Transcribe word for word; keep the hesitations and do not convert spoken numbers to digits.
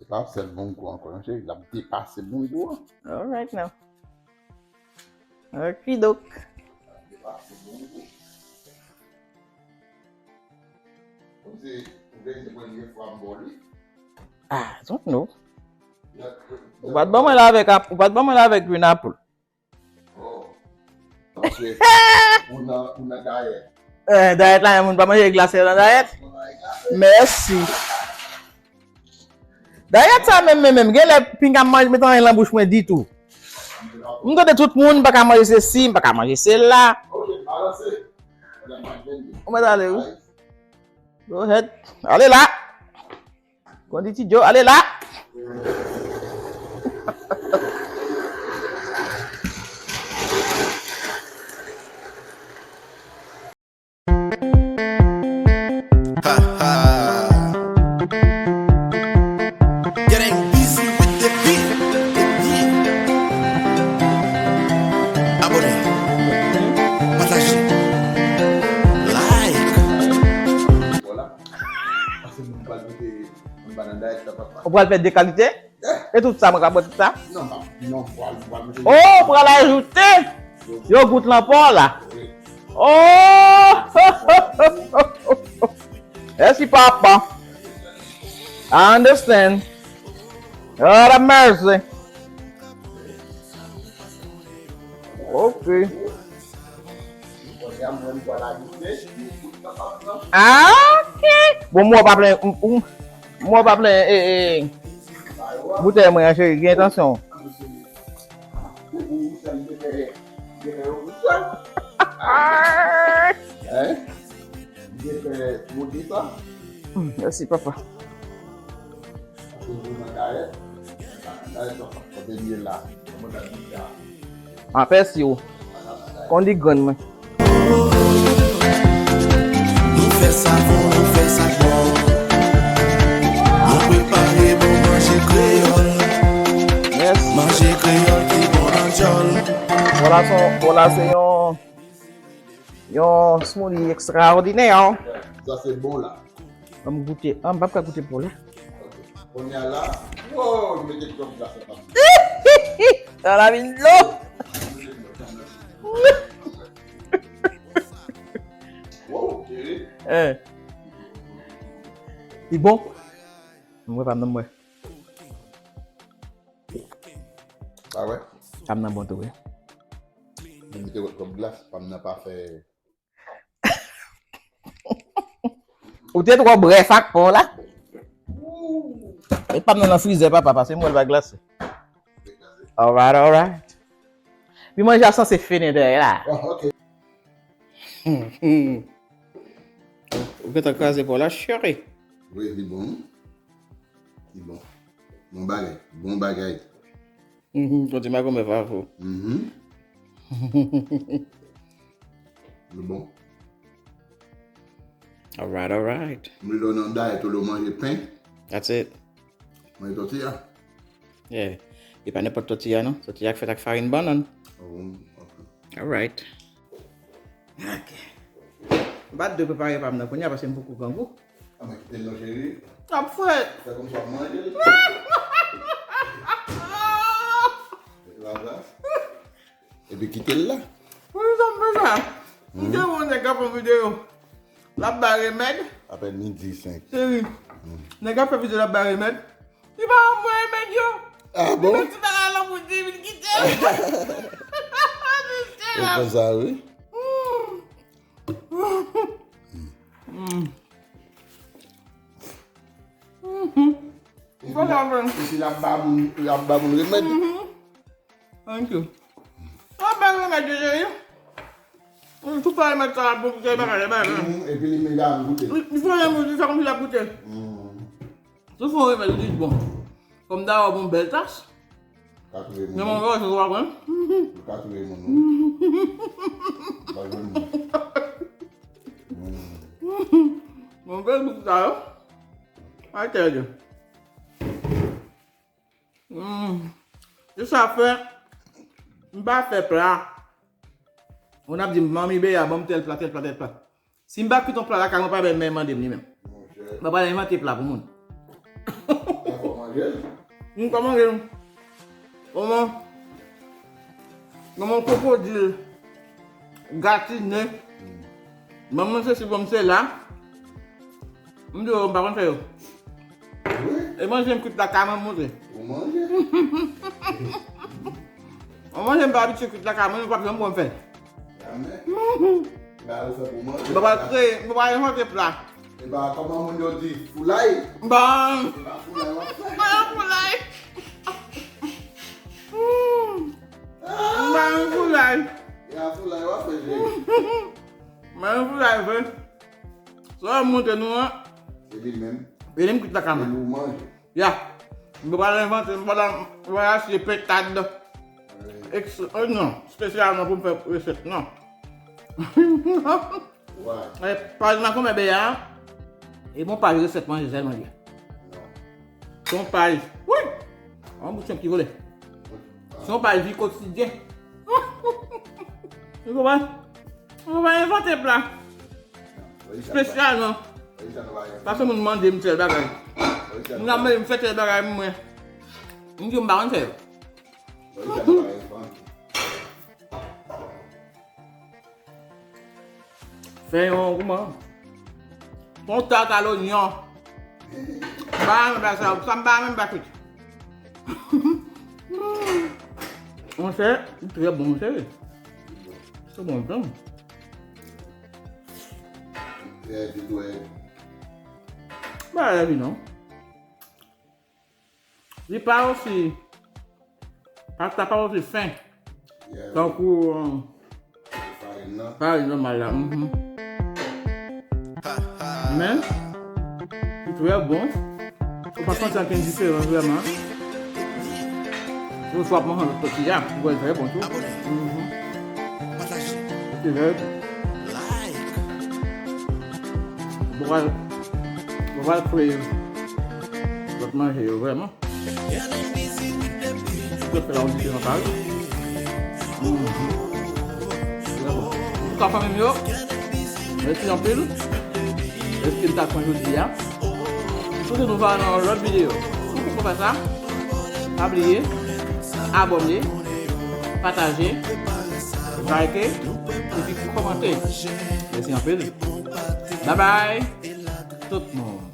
Pa sèl Bongo ankò, non, cheri, l ap depase Bongo an. Alright now. Okidok. Ah, I don't know. Ou pa t ban mwen la avèk ap-, ou pa t ban mwen la avèk Green Apple. Oh. Paske ou nan, ou nan dayèt. Eh, dayèt la, moun pa manje glasè nan dayèt. Mèsi. Dayèt sa menm, menm, menm. Genlè, pinga m manje, met anyen nan bouch mwen ditou. M tande tout moun, m pa ka manje sesi, m pa ka manje sela. Ou mèt ale, wi. Go ahead. Ale la. Kondi ti Djo, ale la. Ha, ha. Getting busy with the beat. Abone. Pataje. Like. Ou pral fè de kalite? E tout sa, mwen ka bwè tout sa? Non, non, pral, pral mete. Oh, pral ajoute yogourt lan pa w la. Oh! Mèsi, papa. I understand. Lord have mercy. Ok. Ah, ok. Bon, mwen pa plen, m, m, mwen pa plen, eh, eh, boutèy mwen an, cheri, gen tansyon. Hein? Mèsi, papa. Anpèsi w. Kondi grann mwen. Nou fè sa bon, nou fè sa bon. Nou prepare bon manje kreyòl. Mèsi. Manje kreyòl ki bon nan djòl. Vwala, se, vwala, se yon, yon smoothie ekstraòdinè. Sa se bon la. An m goute. An m p ap ka goute pou la. Kounye a la, wow, mete twòp glas ansanm. Sa la vin dlo. Wow, cheri. Eh. Li bon? Mwen pa m nan mwen. Pa wè? Pa m nan bon tou, wi. Mwen mete twòp glas, pa m nan pa fè Ou te twò brèf ak pa w la. Met pa m nan nan frizè, papa, paske m wè l va glase. Alright, alright. Pi manje a sanse fini dèyè la. Ah, ok. Ou gentan kraze pa w la, cheri. Wi, li bon. Li bon. Bon bagay. Bon bagay. Mhm, kontinye ak yon bèf avè w. Mhm. Li bon. Alright, alright. M vle w nan dayèt, olye w manje pen. That's it. Manje tòtiya. Yeah. E pa nenpòt tòtiya, non. Tòtiya k fèt ak farin bannann. Oh, ok. Alright. Ok. M pa t dwe prepare pa m nan kounye a paske m poko grangou. A mwen kite l non, cheri. Ap fè. Fè kòmsi w ap manje l. Mete la plas. Epi kite l la. Wi, sa m fè sa. M te wè yon nèg k ap fè yon videyo. L ap bay remèd. Apèn midi senk. Cheri. Nèg k ap fè videyo, l ap bay remèd. Li pa anvoye remèd yo. Ah bon? Li met ti bagay lan pou di vin kite. Li fè sa, wi. Epi l ap, epi l ap ba moun, l ap ba moun remèd. Thank you. An bèl remèd yo, cheri. Tout fwa remèd sa ap bon pou kè bagay la, bagay la. Epi li menm li ap goute. Li fè yon moun, li fè kòmsi l ap goute. Tout fwa remèd li bon. Kòm dayè bon bèl tas. Ka touye moun. Nan mwen wè se w ap pran. Ou ka touye moun, wi. Pa jwenn moun. Bon, bèl bout sa yo. I tell you. Mm. Se sa fè, m pa fè pla. Moun ap di m, "Manmi Beya, ban m tèl pla, tèl pla, tèl pla." Si m pa kwit yon pla lakay mwen, pa menm mande m li menm. Monchè. Mwen pral envante pla pou moun. Dakò, mwen Wi. M pa manje non. Kòman? Kòman kwokodil? Gatine. Ban m sesi, ban m sela. M di yo, m pa konn fè yo. Wi. E manje m kwit la ka mwen monte. Ou manje? Mwen manje m pa abitye kwit la ka mwen, m pa janm konn fè. Jamè. M pa yo fè pou manje. M pa pral kreye, m pa pral envante pla. E ba, kòman moun yo di, foulay? Bon. E ba, foulay w ap fè. Mwen foulay. M pa yon foulay. E a foulay w ap fè, cheri. Mwen yon foulay, vre. Sa w montre nou an. Se li menm. E li m kwit la ka mwen. E li w manje. Ya. M pa pral envante, m pa pral, m pa pral achte pentad. Wi. Eks-, oh non, espesyalman pou m fè resèt, non. Why? Eh, paj Makomè Beya, e bon paj resèt manje sèlman li ye. Non. Se yon paj, wi! Yon bout senp ki vole. Se yon paj vi kotidyen. Ou konprann? Ou pa envante pla. Espesyalman. Paske moun mande m tèl bagay. Moun ap mande m fè tèl bagay pou mwen. M di yo m pa konn fè yo. Fè yon kouman? Yon tart a lonyon. M pa renmen bagay sa, sa m pa renmen bagay frit. Monchè, li trè bon, monchè. Se bon, vre. Trè bon, trè bon. Ba, la vi non. Li pa osi, pasta pa osi fen. Yeah. Tankou, um, farin nan. Farin nòmal la. Mhm. Men, li trè bon. Ou pa santi ankenn diferans vrèman. Ou swa ap manje lòt sòti a, ou wè l trè bon tou. Mhm. Se vre. Ou pral, ou pral kreye lòt manje yo vrèman. Ou fè la yon diferan paj. Mhm. Vrèman. Antouka, fanmi m yo, mèsi anpil. Èske m ta pran jodi a? Koute nou va nan yon lòt videyo. Si w poko fè sa, pa bliye abòne, pataje, like, epi kòmante. Mèsi anpil. Bye bye, tout moun.